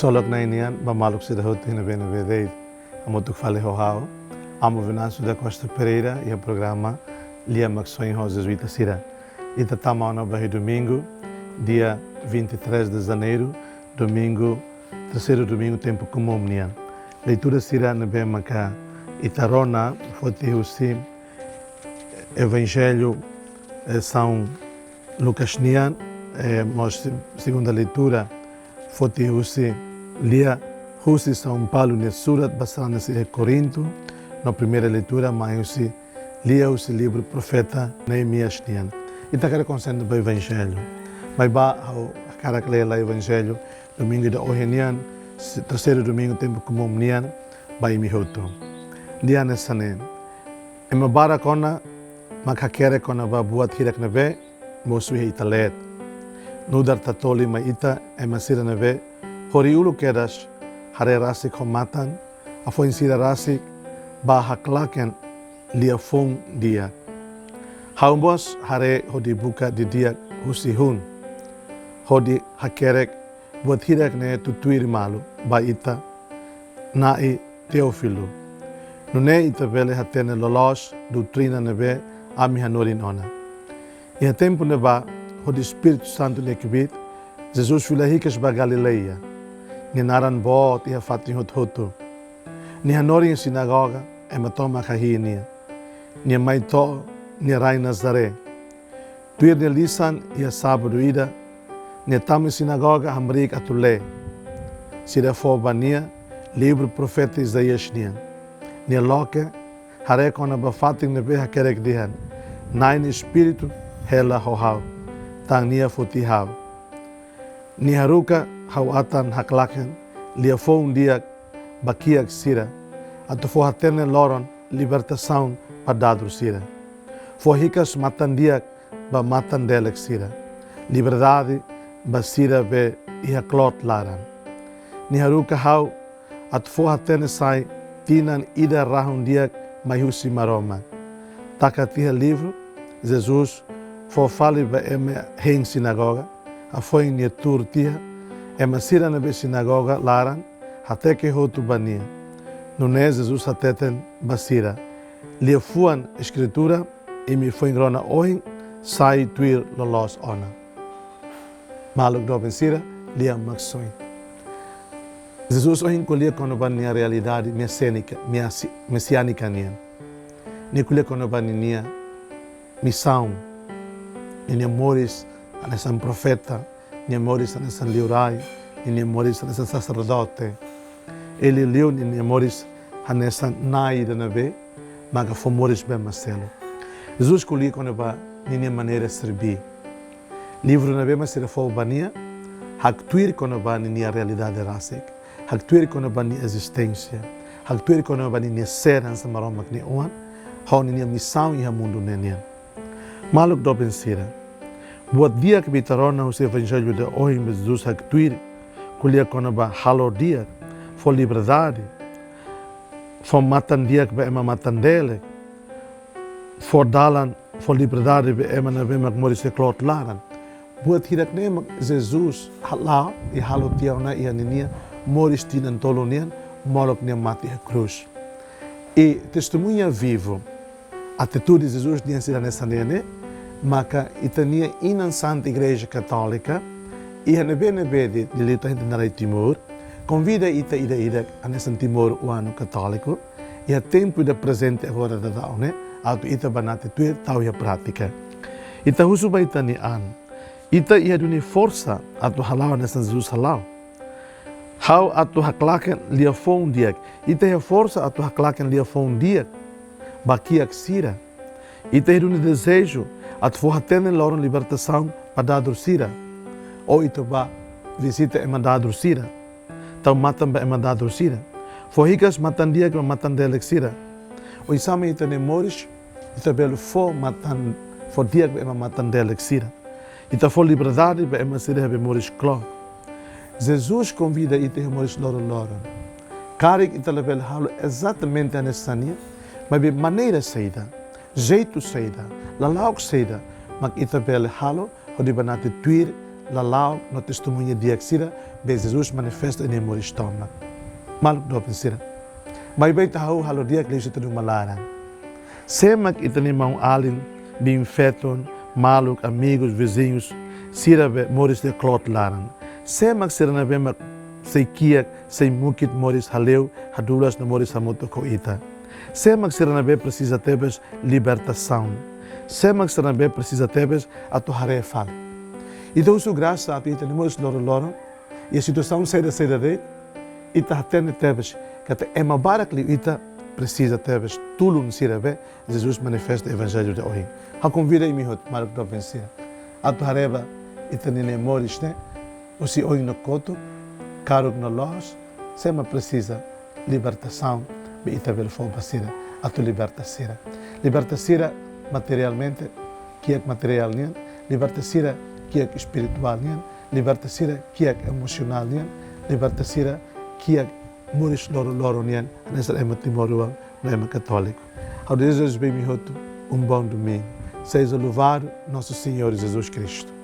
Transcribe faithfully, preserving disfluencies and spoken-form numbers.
Ksolok Na'i nian ba maluk sira hotu iha ne'ebé-ne'ebé de'it. Hamutuk fali ho ha'u, Amu Venâncio da Costa Pereira, iha programa Lia Maksoin ho Jesuita sira. Ita tama ona ba iha domingu, dia vinte e três de janeiro, domingu, terceiro domingu tempu komún nian. Leitura sira ne'ebé maka ita rona foti husi Evanjellu, eh, São Lucas nian, eh, mós segunda leitura foti husi lia husi São Paulo nia surat ba sarani sira iha Korintu, no primeira leitura mai husi lia husi livru profeta Neemias nian. Ita hakarak konsentra ba Evanjellu. Maibé ha'u hakarak lee lai Evanjellu domingu ida ohin nian, se-, terceiro domingu tempu komún nian, ba imi hotu. Lia hanesan ne'e: Ema barak ona mak hakerek kona-ba buat hirak ne'ebé mosu iha ita leet. Nu'udar tatoli mai ita ema sira ne'ebé horiuluk kedas haree rasik ho matan, hafoin sira rasik bá haklaken liafuan di'ak. Ha'u mós haree hodi buka didi'ak husi hun, hodi hakerek buat hirak ne'e tutuir malu ba ita, Na'i Teófilu. Nune'e ita bele hatene loloos doutrina ne'ebé ami hanorin ona. Iha tempu ne'ebá, hodi Espíritu Santu nia kbiit, Jesus fila hikas ba Galileia. Nia naran boot iha fatin hotu-hotu. Nia hanorin sinagoga, ema tomak hahi'i nia. Nia mai to'o nia rai Nazaré. Tuir nia lisan iha sábadu ida, nia tama iha sinagoga hamriik atu lee. Sira fó ba nia livru profeta Isaías nian. Nia loke, haree kona-ba fatin ne'ebé hakerek dehan: Na'i nia Espíritu hela ho ha'u, tan Nia foti ha'u. Nia haruka ha'u atan haklaken liafuan di'ak ba kiak sira, atu fó hatene loron libertasaun ba dadur sira. Fó hikas matan-di'ak ba matan-delek sira, liberdade ba sira be iha kloot laran. Nia haruka ha'u atu fó hatene sai tinan ida rahun di'ak mai husi Maromak. Taka tiha livru, Jesus fó fali ba ema hein sinagoga, hafoin nia tuur tiha, ema sira ne'ebé sinagoga laran hateke hotu ba nia. Nune'e Jesus hateten ba sira: Liafuan Eskritura imi foin rona ohin sai tuir loloos ona. Maluk doben sira, Lia Maksoin. Jesus ohin ko'alia kona-ba nia realidade mesiánika, mesi-, mesiánika nian. Nia ko'alia kona-ba ninia misaun. Ninia moris hanesan profeta, ninia moris hanesan liurai, ninia moris hanesan saserdote. I liuliu ninia moris hanesan na'i ida ne'ebé maka fó moris ba ema seluk. Jesus ko'alia kona-ba ninia maneira serbí. Livru ne'ebé mak sira fó ba nia haktuir kona-ba ninia realidade rasik, haktuir kona-ba nia ezisténsia, haktuir kona-ba ninia ser hanesan Maromak nia oan, ho ninia misaun iha mundu ne'e nian. Maluk doben sira, buat di'ak ne'ebé ita rona husi Evanjellu ida ohin be Jesus haktuir, ko'alia kona-ba halo di'ak, fó liberdade, fó matan-di'ak ba ema matan-delek, fó dalan, fó liberdade ba ema ne'ebé mak moris iha kloot laran. Buat hirak ne'e mak Jesus hala'o i halo tiha ona iha ninia moris tinan tolu nian, molok nia mate iha krús. I testemuña vivu atitude Jesus nian sira hanesan ne'e ne'e, maka ita-nia inan Santa Igreja Katólika, iha ne'ebé-ne'ebé de'it, liuliu ita-nia rai Timor, konvida ita ida-idak hanesan timoroan katóliku, iha tempu ida prezente agora daudaun ne'e, atu ita banati tuir tau iha prátika. Ita husu ba ita-nia an, ita iha duni forsa atu hala'o hanesan Jesus hala'o? Ha'u atu haklaken liafuan di'ak. Ita iha forsa atu haklaken liafuan di'ak ba kiak sira? Ita iha duni dezeju atu fó hatene loron libertasaun ba dadur sira? Ou ita bá vizita ema dadur sira, tau matan ba ema dadur sira, fó hikas matan-di'ak ba matan-delek sira? Oinsá mak ita-nia moris, ita bele fó matan, fó di'ak ba ema matan-delek sira? Ita fó liberdade ba ema sira ne'ebé moris kloot? Jesus konvida ita iha moris loroloron. Karik ita labele halo ezatamente hanesan nia, maibé maneira saida, jeitu saida, lala'ok saida mak ita bele halo hodi banati tuir lala'ok no testemuña di'ak sira be Jesus manifesta iha nia moris tomak. Maluk doben sira, maibé ita hahú halo di'ak liuhusi ita-nia uma laran. Sé mak ita-nia maun-alin, biin-feton, maluk, amigus, viziñus sira be moris iha kloot laran? Sé mak sira ne'ebé mak sei kiak, sei mukit moris hale'u, hadulas no moris hamutuk ho ita? Sé mak sira ne'ebé presiza tebes libertasaun? Sé mak sira ne'ebé presiza tebes atu haree fali? Ita husu grasa atu ita-nia moris loroloron, iha situasaun saida-saida de'it, ita hatene tebes katak ema barak liu ita presiza tebes tulun sira be Jesus manifesta Evanjellu ida ohin. Ha'u konvida imi hotu, maluk doben sira, atu haree ba ita-nia moris ne'e, husi oin no kotuk, karuk no loos, sé mak presiza libertasaun be ita bele fó ba sira atu liberta sira. Liberta sira materialmente, kiak materiál nian, liberta sira kiak espirituál nian, liberta sira kiak emosionál nian, liberta sira kiak moris loroloron nian, hanesan ema timoroan no ema katóliku. Ha'u dezeja ba imi hotu um bom domingo. Seja louvado nosso Senhor Jesus Cristo.